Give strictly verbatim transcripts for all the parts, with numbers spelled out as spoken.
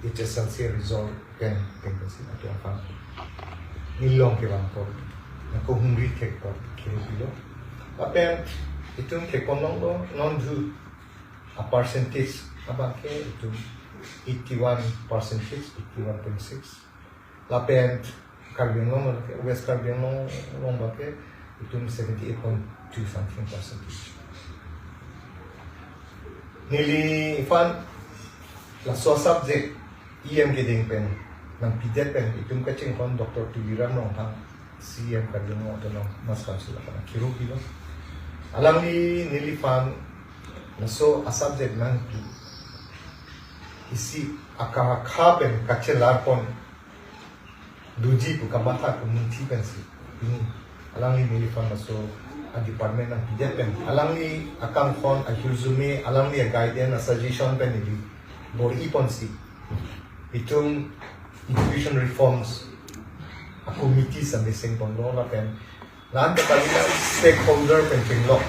H S L C result pen pen pensi atum aphan neli along kevang apot nangkehumri thek apot kehumri pilo. Lapen itum theklonglo non dhu a percentage abang ke itum eighty-one percentage, eighty-one point six. Lapen Karbi Anglong ke, West Karbi Anglong along abang ke itum seventy-eight point two something percentage. Neliphan laso subject E M keding pen nangpidet pen itum kachinghon Doctor Tuliram Ronghang, C E M Karbi Anglong Autonomous Council aphan akiro pilo. Alangli neliphan laso a subject nangpi isi akahakha pen kachelar pon doji pu kamatha kemunthi pensi pini alangli neliphan laso a department nangpidet pen alangli akanghon, ahirjume, alangli a guidance, a suggestion pen neli bor-i ponsi itum education reforms a committee sami seng ponlo lapen lan ta kali na stakeholder pen chenglok,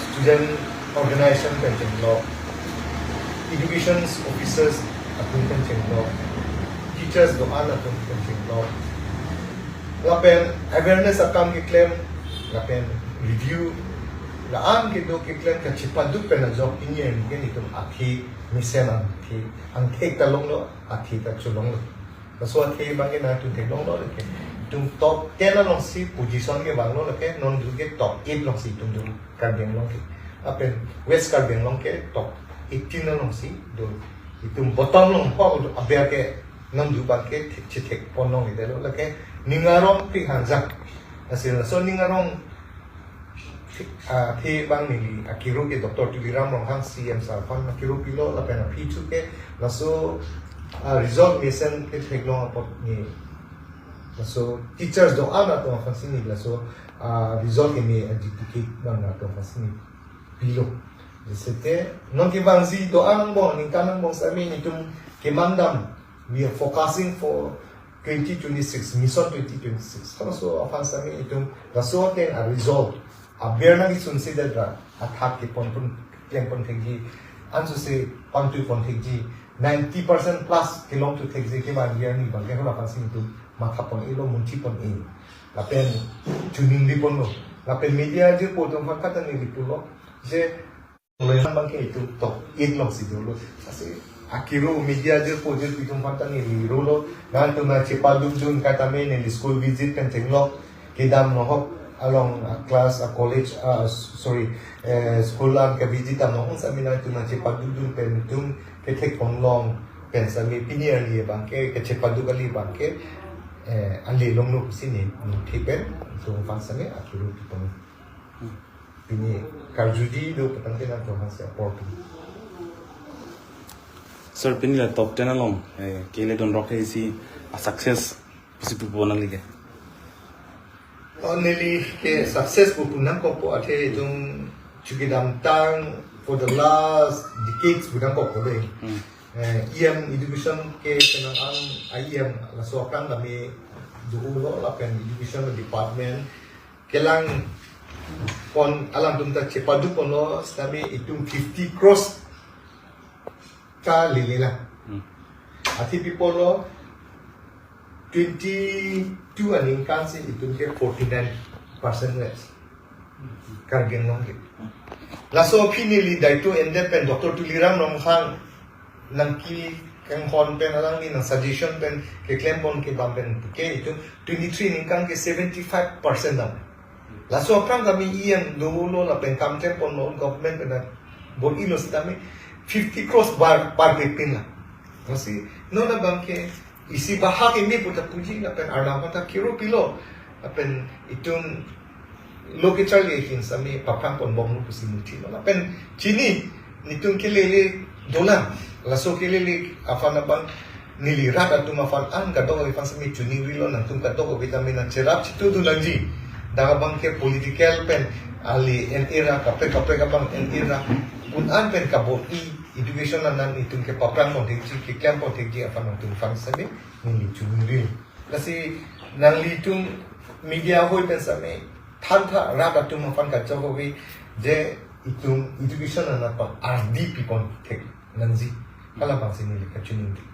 student organization pen chenglok, education officers atum pen chenglok, teachers do-an atum pen chenglok, lapen awareness akam keklem, lapen review la-an kedo keklem kachepaduk pen ajok pini arni ke itum athe mesen angthek, angthek ta longlo, athe ta cholonglo. Laso athe abang ke nangtum theklonglo lake, itum top ten alongsi position kevanglo lake, non dhu ke top eight alongsi itum dun Karbi Anglong ke. Lapen West Karbi Anglong ke top eighteen alongsi dun. Itum bottom along ko aber ke non dhu abang ke thek, chethek pon longledetlo lake, ning arong pik hangjak. Lasi laso ning arong athe abang neli akiro ke Doctor Tuliram Ronghang C E M sir aphan akiro pilo lapen aphi thu ke laso, ah, result mesen ke theklong apot ne laso teachers do-an atum aphansi ne laso, ah, result keme a certificate abang atum aphansi ne pilo. Jisete non kevangji do-an angbong, ningkan angbong sami itum kemang dam, we are focusing for twenty twenty-six, Mission twenty twenty-six. Halaso aphan sami itum laso ateng a result aber nangkesunsedet ra athak kepon pon, klem pon thekji, ansose pantui pon thekji, ninety percent plus kelong thu thekji ke abang year ni abang ke hala aphansi itum matha pon-elo, munthi pon-e. Lapen choningri ponlo. Lapen media jirpo atum aphan kata neli pulo je Mulai abang ke itum top eight alongsi dolo. Lasi akiro media jirpo jirpi atum aphan ta neli rolo. Nangtum nangchepaduk dun katame neli school visit pen chenglok. Kedam nohok along, ah, class, ah, college, ah, sorry, eh, school an ke visit dam nohok sami nangtum nangchepaduk dun pen itum kethek ponlong pen sami pini arni abang ke, kachepaduk kali abang ke, eh, ale longlo pusi ne, ne thek pen itum aphan sami akiro pipon. Pini karjuji do petang tenang tuhan si apor pini. Sir, pini la top ten along, eh, kele don rock isi a success pusi pupo nangli ke. Oh, neli ke success pupo nangkokpo athe itum chukidamtang for the last decades pu nangkokpo dei. Hmm. Eh, E M education ke penang an a E M laso akang kami dolo lapen education department kelang pon alangtum ta chepaduk ponlo sitame itum fifty crores ta lele lang. Hmm. Athe pi ponlo twenty-two aningkan si itum ke forty-nine percent less. Karbi Anglong ke. Laso aphi neli daito endet pen Doctor Tuliram Ronghang nangkekanghon pen alangli nang suggestion pen keklem pon kebam pen ke itum twenty-three aningkan ke seventy-five percent dam. Laso aphrang kami E M dolo lapen kam klem ponlo government pen bor-ilo sitame fifty crores bar bar pepin la. Lasi non abang ke isi bahak imi puta puji lapen arnam ta kiro pilo lapen itum lo kecharli ahin sami paphrang ponbomlo pusi muthi lo. Lapen chini nitum kelele dolang, laso kelele aphan abang neli rat atum aphan an kadokave aphan sami choningrilo, nangtum kadokave tame nangcherap chitu dun nangji. Dak abang ke political pen ali en era kaprek kaprek abang en era un an pen kabor-i education anan itum ke paphrang pon thekji, keklem pon thekji aphan nangtum aphan sami neli choningrilo. Lasi nanglitum media ahoi pen sami thantha rat atum aphan kachokove je itum education anan aphan ardi pipon thek nangji. Kalabangsi neli kachiningri.